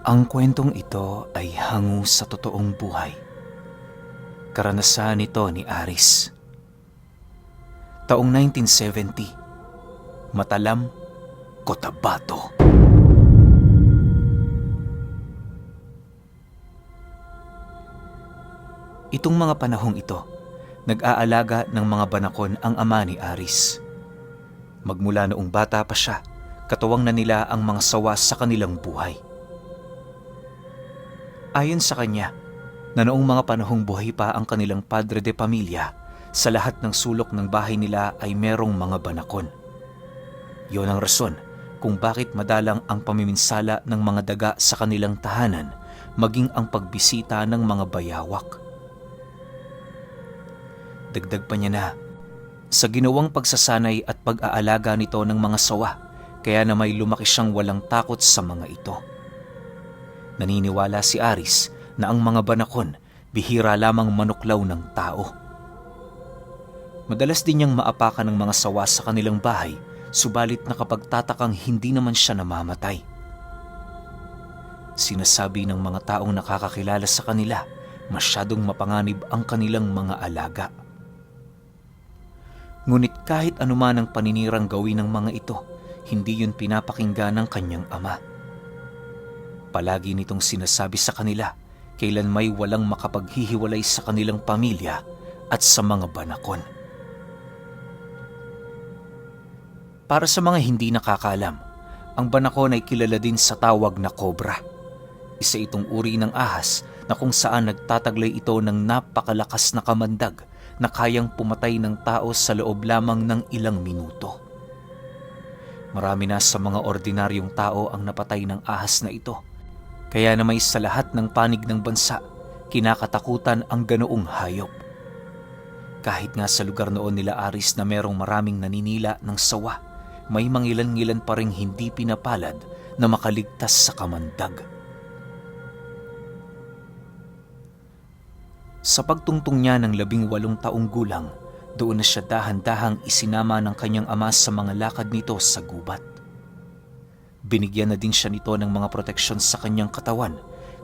Ang kwentong ito ay hango sa totoong buhay. Karanasan nito ni Aris. Taong 1970, Matalam, Cotabato. Itong mga panahong ito, nag-aalaga ng mga banakon ang ama ni Aris. Magmula noong bata pa siya, katuwang na nila ang mga sawa sa kanilang buhay. Ayon sa kanya, na noong mga panahong buhay pa ang kanilang padre de pamilya, sa lahat ng sulok ng bahay nila ay merong mga banakon. Yon ang rason kung bakit madalang ang pamiminsala ng mga daga sa kanilang tahanan, maging ang pagbisita ng mga bayawak. Dagdag pa niya na, sa ginawang pagsasanay at pag-aalaga nito ng mga sawa, kaya na may lumaki siyang walang takot sa mga ito. Naniniwala si Aris na ang mga banakon bihira lamang manuklaw ng tao. Madalas din niyang maapakan ng mga sawa sa kanilang bahay, subalit nakapagtatakang hindi naman siya namamatay. Sinasabi ng mga taong nakakakilala sa kanila, masyadong mapanganib ang kanilang mga alaga. Ngunit kahit anuman ang paninirang gawin ng mga ito, hindi yun pinapakinggan ng kanyang ama. Palagi nitong sinasabi sa kanila, kailan may walang makapaghihiwalay sa kanilang pamilya at sa mga banakon. Para sa mga hindi nakakaalam, ang banakon ay kilala din sa tawag na kobra. Isa itong uri ng ahas na kung saan nagtataglay ito ng napakalakas na kamandag na kayang pumatay ng tao sa loob lamang ng ilang minuto. Marami na sa mga ordinaryong tao ang napatay ng ahas na ito, kaya na may sa lahat ng panig ng bansa, kinakatakutan ang ganoong hayop. Kahit nga sa lugar noon nila Aris na merong maraming naninila ng sawa, may mangilan-ngilan pa ring hindi pinapalad na makaligtas sa kamandag. Sa pagtungtong niya ng 18 taong gulang, doon na siya dahan-dahang isinama ng kanyang ama sa mga lakad nito sa gubat. Binigyan na din siya nito ng mga proteksyon sa kanyang katawan,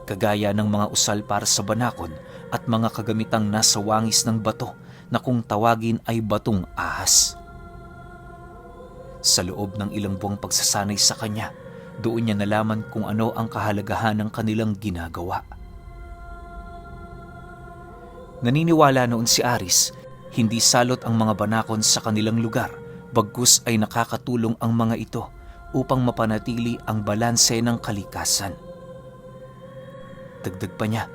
kagaya ng mga usal para sa banakon at mga kagamitang nasa wangis ng bato na kung tawagin ay batong ahas. Sa loob ng ilang buwang pagsasanay sa kanya, doon niya nalaman kung ano ang kahalagahan ng kanilang ginagawa. Naniniwala noon si Aris, hindi salot ang mga banakon sa kanilang lugar, bagkus ay nakakatulong ang mga ito upang mapanatili ang balanse ng kalikasan. Dagdag pa niya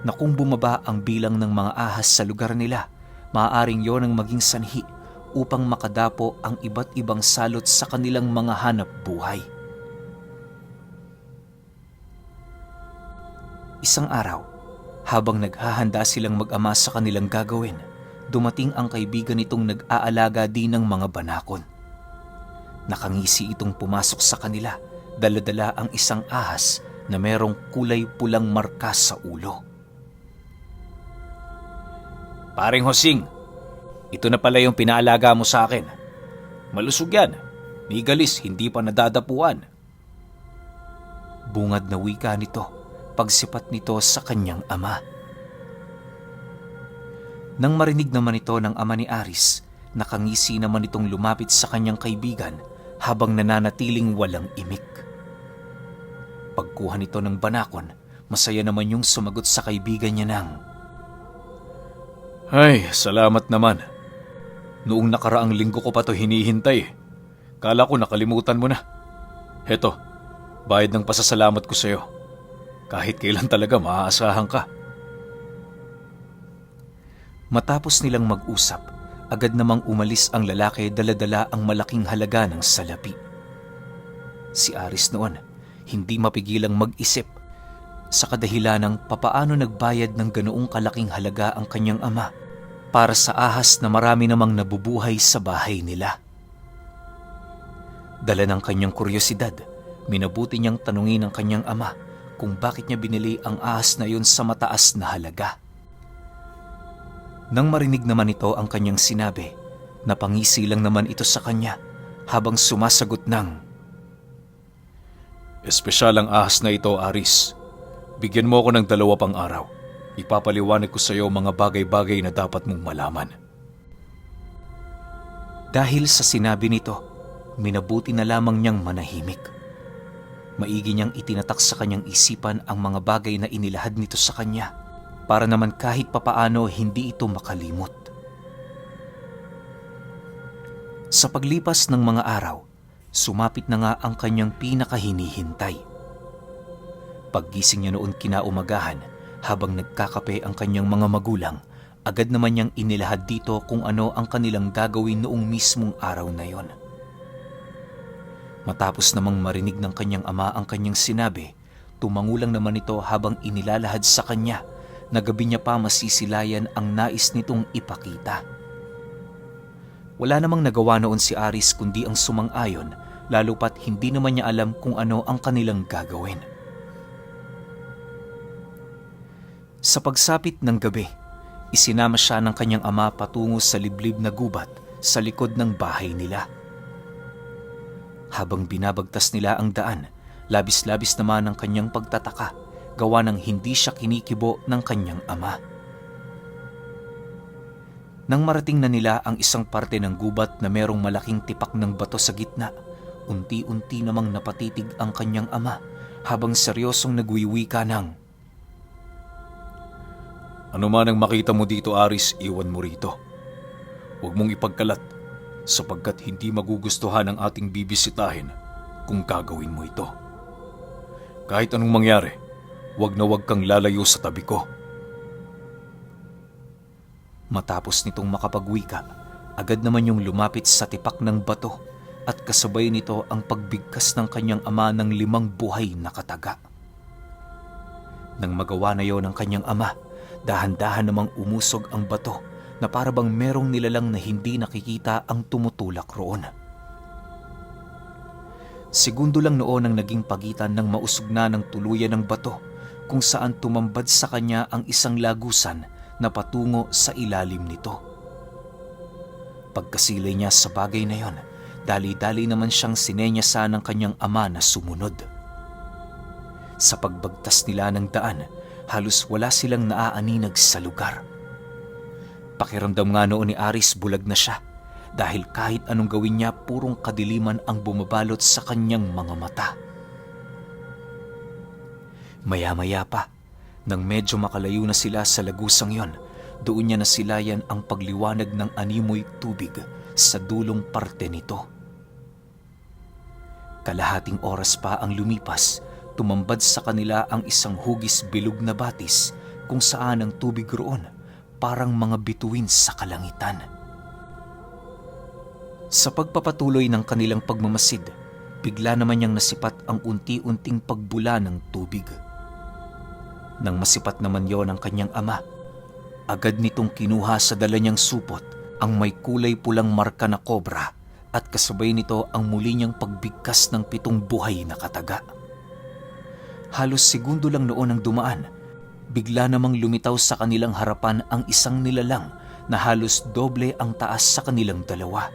na kung bumaba ang bilang ng mga ahas sa lugar nila, maaaring yon ang maging sanhi upang makadapo ang iba't ibang salot sa kanilang mga hanap buhay. Isang araw, habang naghahanda silang mag-ama sa kanilang gagawin, dumating ang kaibigan nitong nag-aalaga din ng mga banakon. Nakangisi itong pumasok sa kanila, dala-dala ang isang ahas na merong kulay pulang marka sa ulo. "Paring Hosing, ito na pala yung pinaalaga mo sa akin. Malusog yan, may galis, hindi pa nadadapuan." Bungad na wika nito, pagsipat nito sa kanyang ama. Nang marinig naman ito ng ama ni Aris, nakangisi naman itong lumapit sa kanyang kaibigan habang nananatiling walang imik. Pagkuha nito ng banakon, masaya naman yung sumagot sa kaibigan niya ng, "Ay, salamat naman. Noong nakaraang linggo ko pa to hinihintay. Kala ko nakalimutan mo na. Heto, bayad ng pasasalamat ko sa'yo. Kahit kailan talaga maaasahan ka." Matapos nilang mag-usap, agad namang umalis ang lalaki, dala-dala ang malaking halaga ng salapi. Si Aris noon, hindi mapigilang mag-isip sa kadahilanang papaano nagbayad ng ganoong kalaking halaga ang kanyang ama para sa ahas na marami namang nabubuhay sa bahay nila. Dala ng kanyang kuryosidad, minabuti niyang tanungin ang kanyang ama kung bakit niya binili ang ahas na yun sa mataas na halaga. Nang marinig naman ito ang kanyang sinabi, napangisi lang naman ito sa kanya habang sumasagot ng, Espesyal ang ahas na ito, Aris. Bigyan mo ako ng 2 pang araw. Ipapaliwanag ko sa iyo mga bagay-bagay na dapat mong malaman. Dahil sa sinabi nito, minabuti na lamang niyang manahimik. Maigi niyang itinatak sa kanyang isipan ang mga bagay na inilahad nito sa kanya para naman kahit papaano hindi ito makalimot. Sa paglipas ng mga araw, sumapit na nga ang kanyang pinakahinihintay. Paggising niya noon kinaumagahan, habang nagkakape ang kanyang mga magulang, agad naman niyang inilahad dito kung ano ang kanilang gagawin noong mismong araw na yon. Matapos namang marinig ng kanyang ama ang kanyang sinabi, tumangulang naman ito habang inilalahad sa kanya na gabi niya pa masisilayan ang nais nitong ipakita. Wala namang nagawa noon si Aris kundi ang sumang-ayon, lalo pat hindi naman niya alam kung ano ang kanilang gagawin. Sa pagsapit ng gabi, isinama siya ng kanyang ama patungo sa liblib na gubat sa likod ng bahay nila. Habang binabagtas nila ang daan, labis-labis naman ang kanyang pagtataka, gawa ng hindi siya kinikibo ng kanyang ama. Nang marating na nila ang isang parte ng gubat na merong malaking tipak ng bato sa gitna, unti-unti namang napatitig ang kanyang ama habang seryosong nagwiwika ng, "Ano man ang makita mo dito, Aris, iwan mo rito. Huwag mong ipagkalat sapagkat hindi magugustuhan ng ating bibisitahin kung gagawin mo ito. Kahit anong mangyari, huwag na huwag kang lalayo sa tabi ko." Matapos nitong makapagwika, agad naman yung lumapit sa tipak ng bato at kasabay nito ang pagbigkas ng kanyang ama ng 5 buhay na kataga. Nang magawa na yon ng kanyang ama, dahan-dahan namang umusog ang bato na para bang merong nilalang na hindi nakikita ang tumutulak roon. Segundo lang noon ang naging pagitan ng mausog na ng tuluyan ng bato kung saan tumambad sa kanya ang isang lagusan na patungo sa ilalim nito. Pagkasilay niya sa bagay na yon, dali-dali naman siyang sinenyasan ng kanyang ama na sumunod. Sa pagbagtas nila ng daan, halos wala silang naaaninag sa lugar. Pakiramdam nga noon ni Aris bulag na siya dahil kahit anong gawin niya purong kadiliman ang bumabalot sa kanyang mga mata. Maya-maya pa, nang medyo makalayo na sila sa lagusang yon, doon niya nasilayan ang pagliwanag ng animoy tubig sa dulong parte nito. Kalahating oras pa ang lumipas, tumambad sa kanila ang isang hugis bilog na batis kung saan ang tubig roon parang mga bituin sa kalangitan. Sa pagpapatuloy ng kanilang pagmamasid, bigla naman niyang nasipat ang unti-unting pagbula ng tubig. Nang masipat naman yon ang kanyang ama, agad nitong kinuha sa dala niyang supot ang may kulay pulang marka na kobra at kasabay nito ang muli niyang pagbigkas ng 7 buhay na kataga. Halos segundo lang noon ang dumaan, bigla namang lumitaw sa kanilang harapan ang isang nilalang na halos doble ang taas sa kanilang dalawa.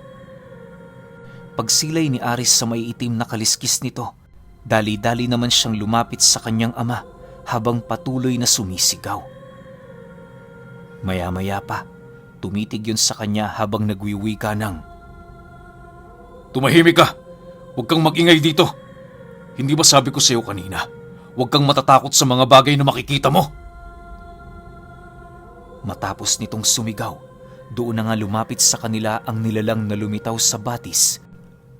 Pagsilay ni Aris sa maiitim na kaliskis nito, dali-dali naman siyang lumapit sa kanyang ama habang patuloy na sumisigaw. Maya-maya pa, tumitig yun sa kanya habang nagwiwika ng, "Tumahimik ka! Huwag kang magingay dito! Hindi ba sabi ko sa iyo kanina, huwag kang matatakot sa mga bagay na makikita mo?" Matapos nitong sumigaw, doon na nga lumapit sa kanila ang nilalang na lumitaw sa batis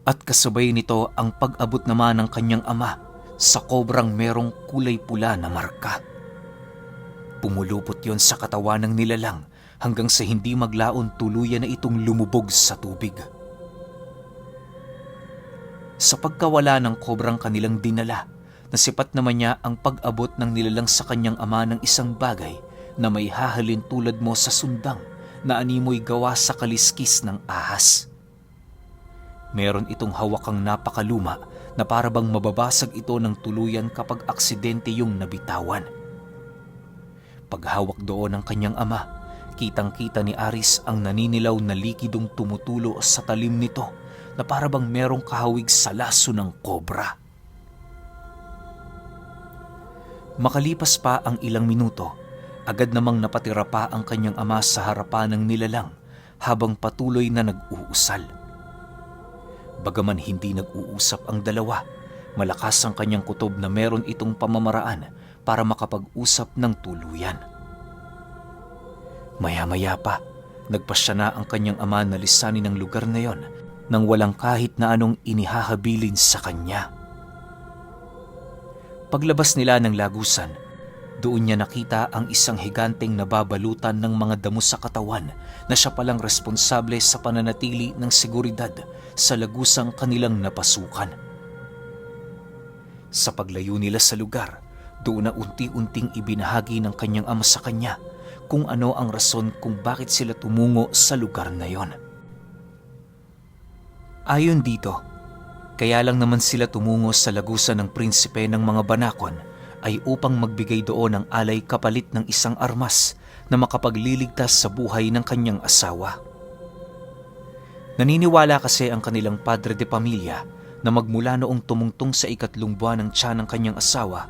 at kasabay nito ang pag-abot naman ng kanyang ama sa kobrang merong kulay pula na marka. Pumulupot yon sa katawan ng nilalang hanggang sa hindi maglaon tuluyan na itong lumubog sa tubig. Sa pagkawala ng kobrang kanilang dinala, nasipat naman niya ang pag-abot ng nilalang sa kanyang ama ng isang bagay na may hahalin tulad mo sa sundang na animoy gawa sa kaliskis ng ahas. Meron itong hawakang napakaluma na para bang mababasag ito ng tuluyan kapag aksidente yung nabitawan. Paghawak doon ng kanyang ama, kitang-kita ni Aris ang naninilaw na likidong tumutulo sa talim nito na para bang merong kahawig sa laso ng kobra. Makalipas pa ang ilang minuto, agad namang napatira pa ang kanyang ama sa harapan ng nilalang habang patuloy na nag-uusal. Bagaman hindi nag-uusap ang dalawa, malakas ang kanyang kutob na meron itong pamamaraan para makapag-usap ng tuluyan. Maya-maya pa, nagpasya na ang kanyang ama na lisanin ang lugar na yon nang walang kahit na anong inihahabilin sa kanya. Paglabas nila ng lagusan, doon niya nakita ang isang higanteng nababalutan ng mga damo sa katawan na siya palang responsable sa pananatili ng seguridad sa lagusang kanilang napasukan. Sa paglayo nila sa lugar, doon na unti-unting ibinahagi ng kanyang ama sa kanya kung ano ang rason kung bakit sila tumungo sa lugar na yon. Ayon dito, kaya lang naman sila tumungo sa lagusan ng prinsipe ng mga banakon ay upang magbigay doon ng alay kapalit ng isang armas na makapagliligtas sa buhay ng kanyang asawa. Naniniwala kasi ang kanilang padre de pamilya na magmula noong tumungtong sa 3 buwan ng tiyan ng kanyang asawa,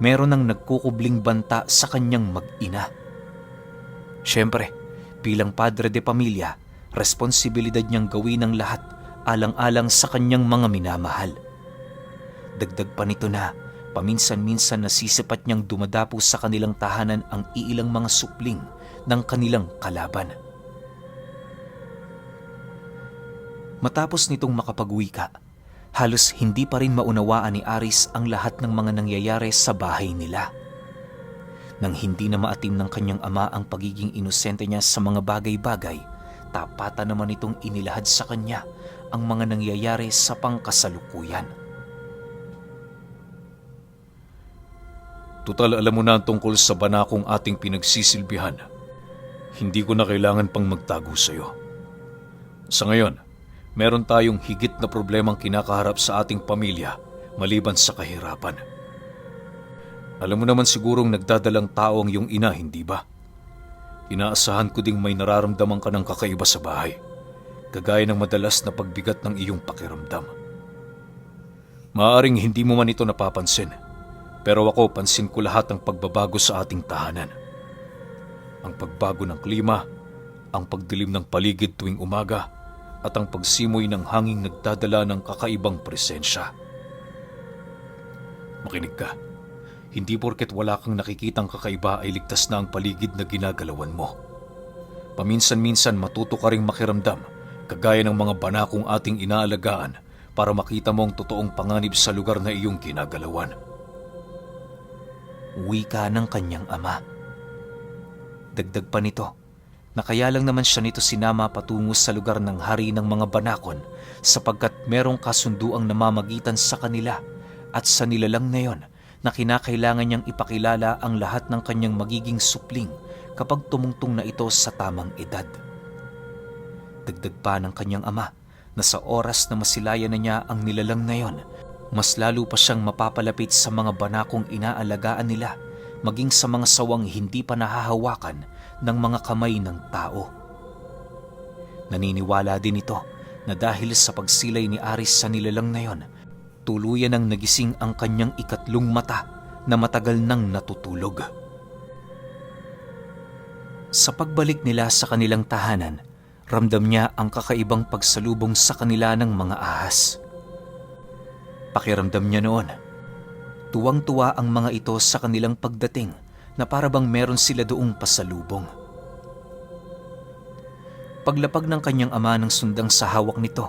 meron ng nagkukubling banta sa kanyang mag-ina. Siyempre, bilang padre de pamilya, responsibilidad niyang gawin ang lahat alang-alang sa kanyang mga minamahal. Dagdag pa nito na paminsan-minsan nasisipat niyang dumadapo sa kanilang tahanan ang iilang mga supling ng kanilang kalaban. Matapos nitong makapag-wika, halos hindi pa rin maunawaan ni Aris ang lahat ng mga nangyayari sa bahay nila. Nang hindi na maatim ng kanyang ama ang pagiging inosente niya sa mga bagay-bagay, tapatan naman itong inilahad sa kanya ang mga nangyayari sa pangkasalukuyan. Tutal alam mo na ang tungkol sa banakong ating pinagsisilbihan. Hindi ko na kailangan pang magtago sa iyo. Sa ngayon, meron tayong higit na problemang kinakaharap sa ating pamilya maliban sa kahirapan. Alam mo naman sigurong nagdadalang tao ang iyong ina, hindi ba? Inaasahan ko ding may nararamdaman ka ng kakaiba sa bahay, kagaya ng madalas na pagbigat ng iyong pakiramdam. Maaaring hindi mo man ito napapansin, pero ako pansin ko lahat ng pagbabago sa ating tahanan. Ang pagbago ng klima, ang pagdilim ng paligid tuwing umaga, at ang pagsimoy ng hanging nagdadala ng kakaibang presensya. Makinig ka, hindi porket wala kang nakikitang kakaiba ay ligtas na ang paligid na ginagalawan mo. Paminsan-minsan matuto ka ring makiramdam, kagaya ng mga banakong ating inaalagaan, para makita mo ang totoong panganib sa lugar na iyong ginagalawan. Wika ng kanyang ama. Dagdag pa nito, na kaya lang naman siya nito sinama patungo sa lugar ng hari ng mga banakon sapagkat merong kasunduang namamagitan sa kanila at sa nilalang na yon na kinakailangan niyang ipakilala ang lahat ng kanyang magiging supling kapag tumungtong na ito sa tamang edad. Dagdag pa ng kanyang ama na sa oras na masilayan na niya ang nilalang na yon, mas lalo pa siyang mapapalapit sa mga banakong inaalagaan nila, maging sa mga sawang hindi pa nahahawakan ng mga kamay ng tao. Naniniwala din ito na dahil sa pagsilay ni Aris sa nilalang na yon, tuluyan ang nagising ang kanyang 3 mata na matagal nang natutulog. Sa pagbalik nila sa kanilang tahanan, ramdam niya ang kakaibang pagsalubong sa kanila ng mga ahas. Pakiramdam niya noon, tuwang-tuwa ang mga ito sa kanilang pagdating na para bang meron sila doong pasalubong. Paglapag ng kanyang ama ng sundang sa hawak nito,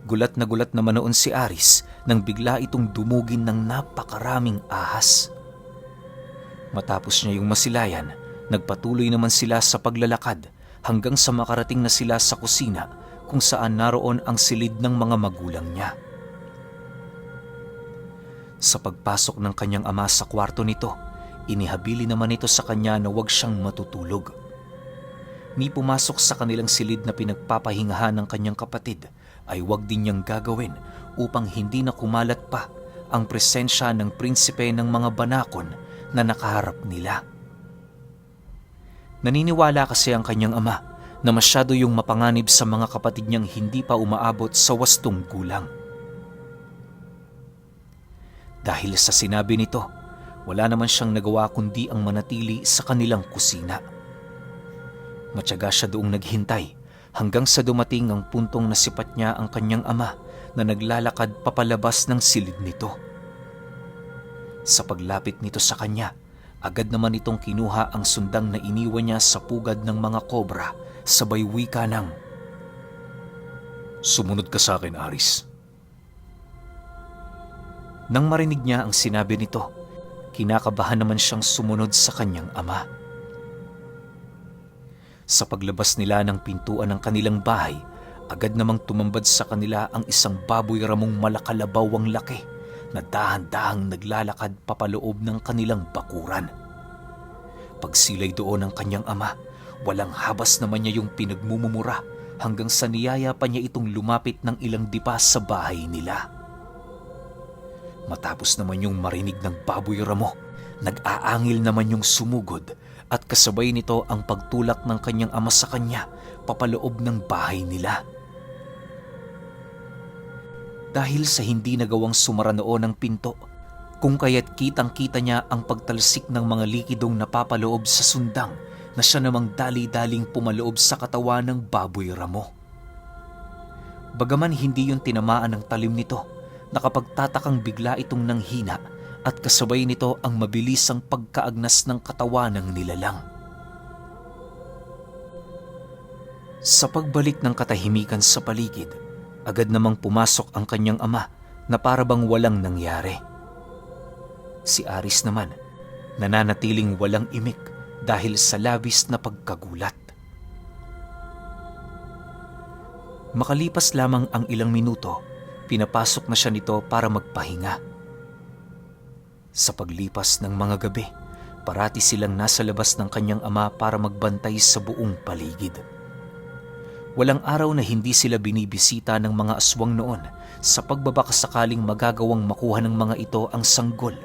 gulat naman noon si Aris nang bigla itong dumugin ng napakaraming ahas. Matapos niya yung masilayan, nagpatuloy naman sila sa paglalakad hanggang sa makarating na sila sa kusina kung saan naroon ang silid ng mga magulang niya. Sa pagpasok ng kanyang ama sa kwarto nito, inihabili naman ito sa kanya na huwag siyang matutulog. Ni pumasok sa kanilang silid na pinagpapahingahan ng kanyang kapatid ay huwag din niyang gagawin upang hindi na kumalat pa ang presensya ng prinsipe ng mga banakon na nakaharap nila. Naniniwala kasi ang kanyang ama na masyado yung mapanganib sa mga kapatid niyang hindi pa umaabot sa 8 gulang. Dahil sa sinabi nito, wala naman siyang nagawa kundi ang manatili sa kanilang kusina. Matyaga siya doong naghintay hanggang sa dumating ang puntong nasipat niya ang kanyang ama na naglalakad papalabas ng silid nito. Sa paglapit nito sa kanya, agad naman itong kinuha ang sundang na iniwan niya sa pugad ng mga kobra, sabay wika ng, "Sumunod ka sa akin, Aris." Nang marinig niya ang sinabi nito, kinakabahan naman siyang sumunod sa kanyang ama. Sa paglabas nila ng pintuan ng kanilang bahay, agad namang tumambad sa kanila ang isang baboy ramong malakalabaw ang laki na dahan-dahang naglalakad papaloob ng kanilang bakuran. Pagsilay doon ng kanyang ama, walang habas naman niya yung pinagmumumura hanggang sa niyaya pa niya itong lumapit ng ilang dipa sa bahay nila. Matapos naman yung marinig ng baboy ramo, nag-aangil naman yung sumugod at kasabay nito ang pagtulak ng kanyang ama sa kanya papaloob ng bahay nila. Dahil sa hindi nagawang sumara noon ang pinto, kung kaya't kitang-kita niya ang pagtalsik ng mga likidong napapaloob sa sundang na siya namang dali-daling pumaloob sa katawan ng baboy ramo. Bagaman hindi yun tinamaan ng talim nito, nakapagtatakang bigla itong nanghina at kasabay nito ang mabilisang pagkaagnas ng katawan ng nilalang. Sa pagbalik ng katahimikan sa paligid, agad namang pumasok ang kanyang ama na parabang walang nangyari. Si Aris naman, nananatiling walang imik dahil sa labis na pagkagulat. Makalipas lamang ang ilang minuto, pinapasok na siya nito para magpahinga. Sa paglipas ng mga gabi, parati silang nasa labas ng kanyang ama para magbantay sa buong paligid. Walang araw na hindi sila binibisita ng mga aswang noon sa pagbabakasakaling magagawang makuha ng mga ito ang sanggol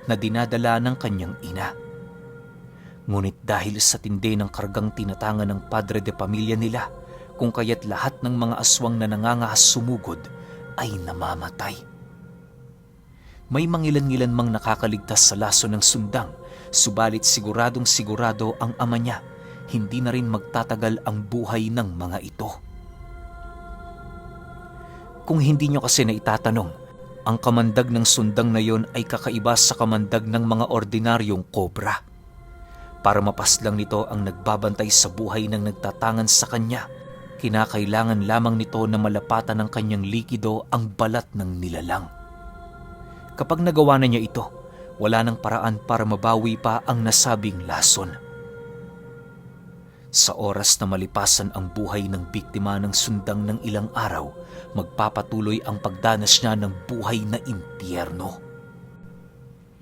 na dinadala ng kanyang ina. Ngunit dahil sa tindi ng kargang tinatangan ng padre de pamilya nila, kung kaya't lahat ng mga aswang na nangangahas sumugod ay namamatay. May mangilan-ngilan mang nakakaligtas sa laso ng sundang, subalit siguradong sigurado ang ama niya, hindi na rin magtatagal ang buhay ng mga ito. Kung hindi nyo kasi na itatanong, ang kamandag ng sundang na yon ay kakaiba sa kamandag ng mga ordinaryong kobra. Para mapaslang nito ang nagbabantay sa buhay ng nagtatangan sa kanya, kinakailangan lamang nito na malapatan ng kanyang likido ang balat ng nilalang. Kapag nagawa na niya ito, wala nang paraan para mabawi pa ang nasabing lason. Sa oras na malipasan ang buhay ng biktima ng sundang ng ilang araw, magpapatuloy ang pagdanas niya ng buhay na impyerno.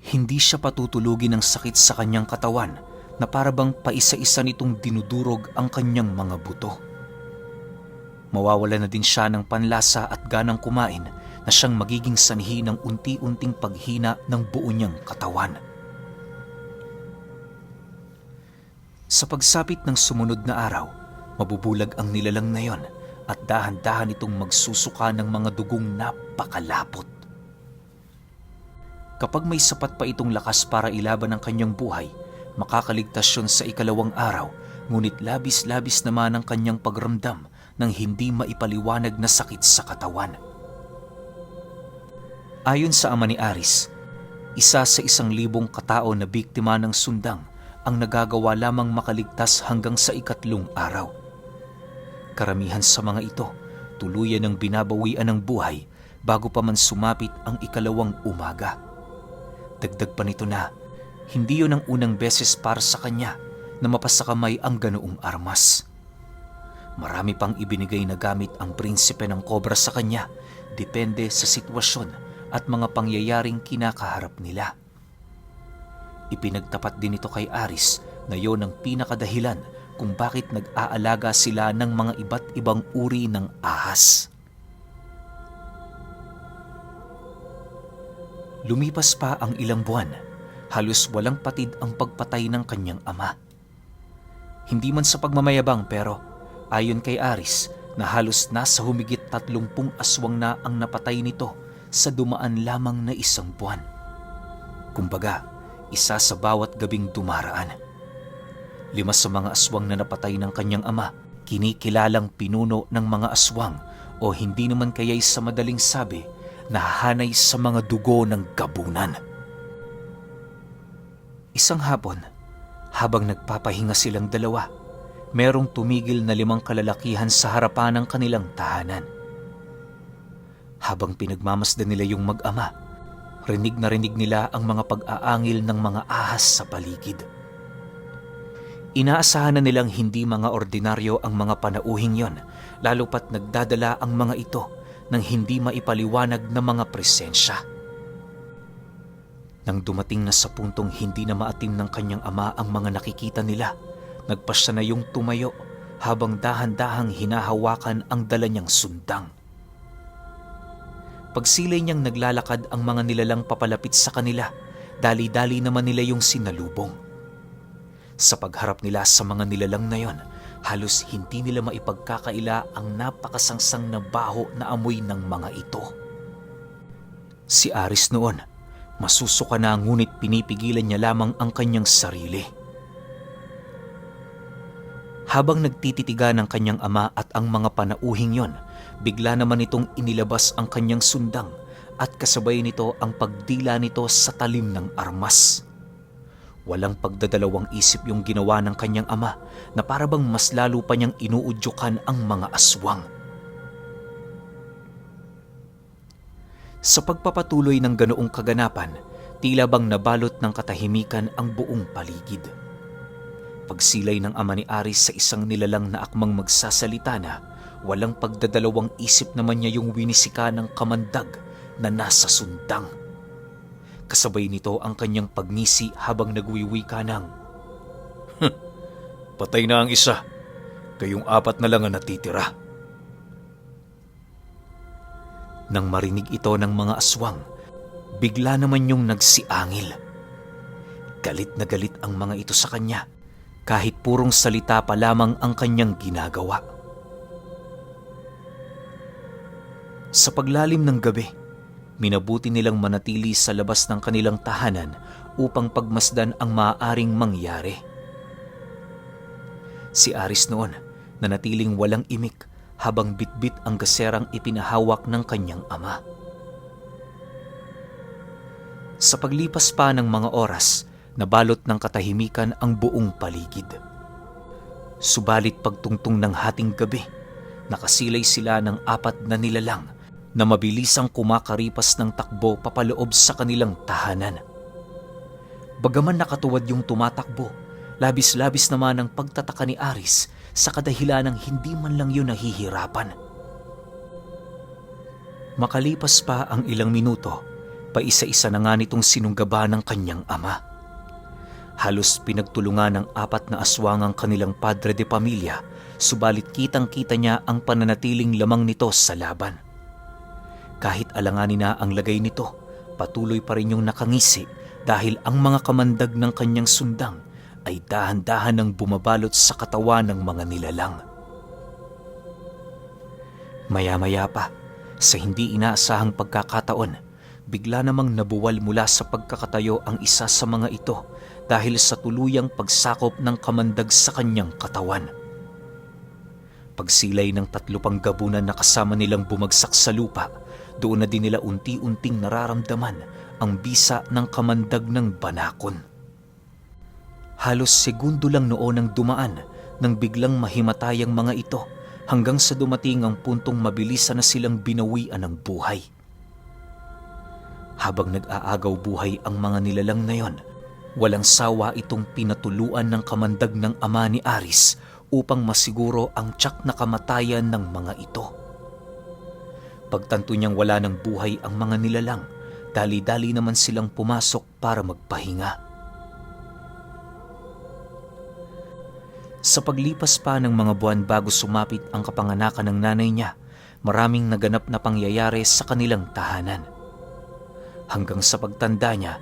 Hindi siya patutulugin ng sakit sa kanyang katawan na parabang paisa-isa nitong dinudurog ang kanyang mga buto. Mawawala na din siya ng panlasa at ganang kumain na siyang magiging sanhi ng unti-unting paghina ng buo niyang katawan. Sa pagsapit ng sumunod na araw, mabubulag ang nilalang na yon at dahan-dahan itong magsusuka ng mga dugong napakalapot. Kapag may sapat pa itong lakas para ilaban ang kanyang buhay, makakaligtas yun sa ikalawang araw, ngunit labis-labis naman ang kanyang pagramdam ng hindi maipaliwanag na sakit sa katawan. Ayon sa ama ni Aris, isa sa 1,000 katao na biktima ng sundang ang nagagawa lamang makaligtas hanggang sa ikatlong araw. Karamihan sa mga ito, tuluyan ng binabawian ng buhay bago pa man sumapit ang ikalawang umaga. Dagdag pa nito na, hindi yun ang unang beses para sa kanya na mapasakamay ang ganoong armas. Marami pang ibinigay na gamit ang prinsipe ng kobra sa kanya, depende sa sitwasyon at mga pangyayaring kinakaharap nila. Ipinagtapat din ito kay Aris na yon ang pinakadahilan kung bakit nag-aalaga sila ng mga iba't ibang uri ng ahas. Lumipas pa ang ilang buwan, halos walang patid ang pagpatay ng kanyang ama. Hindi man sa pagmamayabang pero ayon kay Aris na halos nasa humigit 30 aswang na ang napatay nito sa dumaan lamang na 1 buwan. Kumbaga, isa sa bawat gabing dumaraan. 5 sa mga aswang na napatay ng kanyang ama, kinikilalang pinuno ng mga aswang o hindi naman kaya'y sa madaling sabi, nahahanay sa mga dugo ng gabunan. Isang hapon, habang nagpapahinga silang dalawa, merong tumigil na 5 kalalakihan sa harapan ng kanilang tahanan. Habang pinagmamasdan nila yung mag-ama, rinig na rinig nila ang mga pag-aangil ng mga ahas sa paligid. Inaasahan na nilang hindi mga ordinaryo ang mga panauhing yon, lalo pat nagdadala ang mga ito ng hindi maipaliwanag na mga presensya. Nang dumating na sa puntong hindi na maatim ng kanyang ama ang mga nakikita nila, nagpasya na yung tumayo habang dahan-dahang hinahawakan ang dala niyang sundang. Pagsilay niyang naglalakad ang mga nilalang papalapit sa kanila, dali-dali naman nila yung sinalubong. Sa pagharap nila sa mga nilalang na yon, halos hindi nila maipagkakaila ang napakasangsang na baho na amoy ng mga ito. Si Aris noon, masusuka na ngunit pinipigilan niya lamang ang kanyang sarili. Habang nagtititiga ng kanyang ama at ang mga panauhing yon, bigla naman itong inilabas ang kanyang sundang at kasabay nito ang pagdila nito sa talim ng armas. Walang pagdadalawang isip yung ginawa ng kanyang ama na parabang mas lalo pa niyang inuudyukan ang mga aswang. Sa pagpapatuloy ng ganoong kaganapan, tila bang nabalot ng katahimikan ang buong paligid. Pagsilay ng ama ni Aris sa isang nilalang na akmang magsasalita na, walang pagdadalawang isip naman niya yung winisika ng kamandag na nasa sundang. Kasabay nito ang kanyang pagngisi habang nagwiwika ng, Patay na ang isa. Kayong 4 na lang ang natitira. Nang marinig ito ng mga aswang, bigla naman yung nagsiangil. Galit na galit ang mga ito sa kanya, kahit purong salita pa lamang ang kanyang ginagawa. Sa paglalim ng gabi, minabuti nilang manatili sa labas ng kanilang tahanan upang pagmasdan ang maaaring mangyari. Si Aris noon, nanatiling walang imik habang bitbit ang gaserang ipinahawak ng kanyang ama. Sa paglipas pa ng mga oras, nabalot ng katahimikan ang buong paligid. Subalit pagtungtong ng hating gabi, nakasilay sila ng 4 na nilalang na mabilisang kumakaripas ng takbo papaloob sa kanilang tahanan. Bagaman nakatuwad yung tumatakbo, labis-labis naman ang pagtataka ni Aris sa kadahilanang hindi man lang yun nahihirapan. Makalipas pa ang ilang minuto, paisa-isa na nga nitong sinunggaba ng kanyang ama. Halos pinagtulungan ng 4 na aswang ang kanilang padre de pamilya, subalit kitang-kita niya ang pananatiling lamang nito sa laban. Kahit alanganin na ang lagay nito, patuloy pa rin yung nakangisi dahil ang mga kamandag ng kanyang sundang ay dahan-dahan nang bumabalot sa katawan ng mga nilalang. Maya-maya pa, sa hindi inaasahang pagkakataon, bigla namang nabuwal mula sa pagkakatayo ang isa sa mga ito dahil sa tuluyang pagsakop ng kamandag sa kanyang katawan. Pagsilay ng 3 pang gabunan na kasama nilang bumagsak sa lupa, doon na din nila unti-unting nararamdaman ang bisa ng kamandag ng banakon. Halos segundo lang noon ang dumaan nang biglang mahimatay ang mga ito hanggang sa dumating ang puntong mabilisan na silang binawian ng buhay. Habang nag-aagaw buhay ang mga nilalang na yon, walang sawa itong pinatuluan ng kamandag ng ama ni Aris upang masiguro ang tiyak na kamatayan ng mga ito. Pagtanto niyang wala ng buhay ang mga nilalang, dali-dali naman silang pumasok para magpahinga. Sa paglipas pa ng mga buwan bago sumapit ang kapanganakan ng nanay niya, maraming naganap na pangyayari sa kanilang tahanan. Hanggang sa pagtanda niya,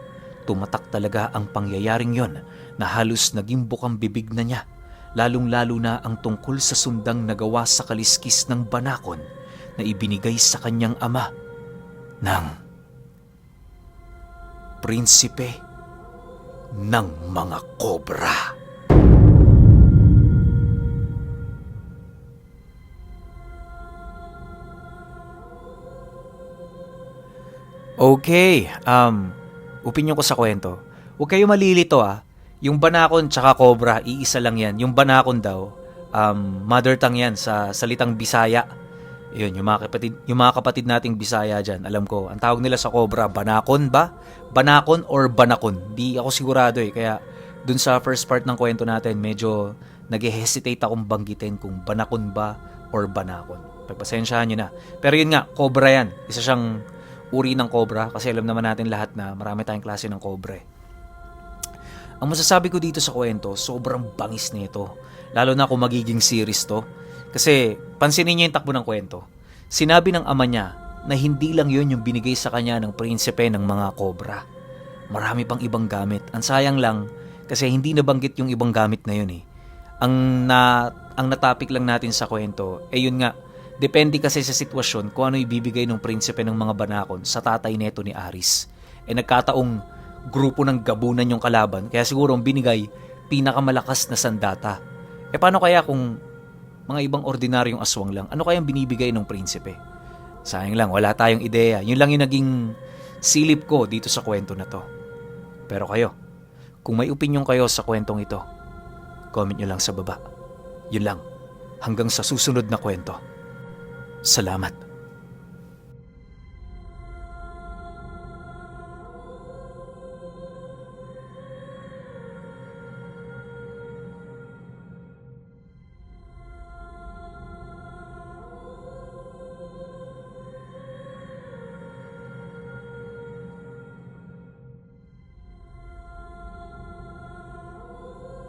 tumatak talaga ang pangyayaring yon na halos naging bukang bibig na niya, lalong-lalo na ang tungkol sa sundang nagawa sa kaliskis ng banakon na ibinigay sa kanyang ama ng Prinsipe ng mga kobra. Okay, opinyon ko sa kwento. Huwag kayo malilito Yung banakon tsaka cobra, iisa lang yan. Yung banakon daw, mother tongue yan sa salitang Bisaya. Yun, yung mga kapatid nating Bisaya dyan, alam ko, ang tawag nila sa cobra, banakon ba? Banakon or banakon? Di ako sigurado kaya dun sa first part ng kwento natin, medyo nag-hesitate akong banggitin kung banakon ba or banakon. Pagpasensyahan nyo na. Pero yun nga, cobra yan. Isa siyang uri ng cobra kasi alam naman natin lahat na marami tayong klase ng cobra. Ang masasabi ko dito sa kwento, sobrang bangis nito. Lalo na kung magiging series to. Kasi pansinin niyo yung takbo ng kwento. Sinabi ng ama niya na hindi lang yun yung binigay sa kanya ng prinsipe ng mga cobra. Marami pang ibang gamit. Ang sayang lang kasi hindi nabanggit yung ibang gamit na yun Ang natapik lang natin sa kwento, yun nga, depende kasi sa sitwasyon kung ano ibibigay ng prinsipe ng mga banakon sa tatay neto ni Aris. Nagkataong grupo ng gabunan yung kalaban, kaya siguro ang binigay, pinakamalakas na sandata. Paano kaya kung mga ibang ordinaryong aswang lang? Ano kayang binibigay ng prinsipe? Sayang lang, wala tayong ideya. Yun lang yung naging silip ko dito sa kwento na to. Pero kayo, kung may opinion kayo sa kwentong ito, comment nyo lang sa baba. Yun lang. Hanggang sa susunod na kwento. Salamat.